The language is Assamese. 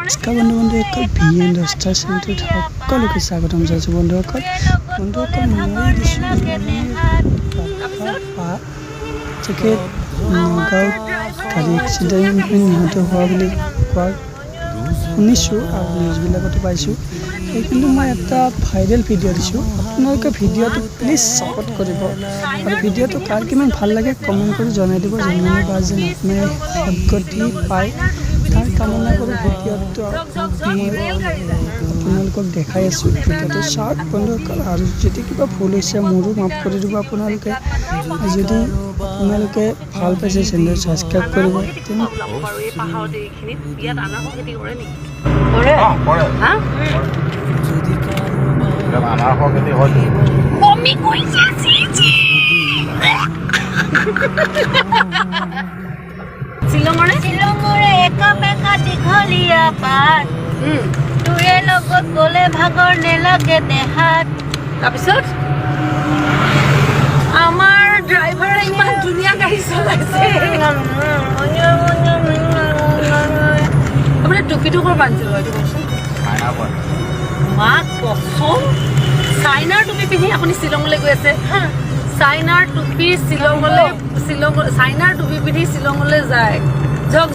নমস্কাৰ বন্ধু বান্ধৱীসকল, ভি এন দস্তাৰ চেনেলটোত সকলোকে স্বাগতম জনাইছোঁ। বন্ধুসকল, বন্ধুসকল, মই দিছোঁ বা তেখেত নগাঁৱত গাড়ী এক্সিডেণ্ট হৈ নিহত হোৱা বুলি কোৱা শুনিছোঁ আৰু নিউজবিলাকতো পাইছোঁ। এই কিন্তু মই এটা ভাইৰেল ভিডিঅ' দিছোঁ। আপোনালোকে ভিডিঅ'টো প্লিজ ছাপোৰ্ট কৰিব আৰু ভিডিঅ'টো কাৰ কিমান ভাল লাগে কমেণ্ট কৰি জনাই দিব। জন্মনী বা যেন আত্মাই সদগতি পায়, তাৰ কামনা কৰি ভিডিঅ'টো মই আপোনালোকক দেখাই আছোঁ। ভিডিঅ'টো চাওক বন্ধুসকল, আৰু যদি কিবা ভুল হৈছে মোৰো মাফ কৰি দিব আপোনালোকে। যদি আপোনালোকে ভাল পাইছে, চেনেলটো ছাবস্ক্ৰাইব কৰিব। তেনে ওলাব পাৰোঁ এই পাহাৰত, এইখিনিত ইয়াত আনাৰসৰ খেতি কৰে নেকি? কৰে। কৰে। হা? ইয়াত আনাৰসৰ খেতি হয়তো। বমি কৰিছে, চি চি। শ্বিলঙৰে। শ্বিলঙৰে একা বেকা দীঘলীয়া বাট, তোৰে লগত গ'লে ভাগৰ নেলাগে দেহাত। তাৰপিছত আমাৰ ড্ৰাইভাৰে ইমান ধুনীয়া গাড়ী চলাইছে। আপুনি টুপিটো ক'ৰ পৰা আনিছিল বাৰু, এইটো কওকচোন? চাইনাৰ পৰা। মা কচম, চাইনাৰ টুপি পিন্ধি আপুনি শ্বিলঙলৈ গৈ আছে? চাইনাৰ টুপি শ্বিলঙলৈ, শ্বিলং, চাইনাৰ টুপি পিন্ধি শ্বিলঙলৈ যায়।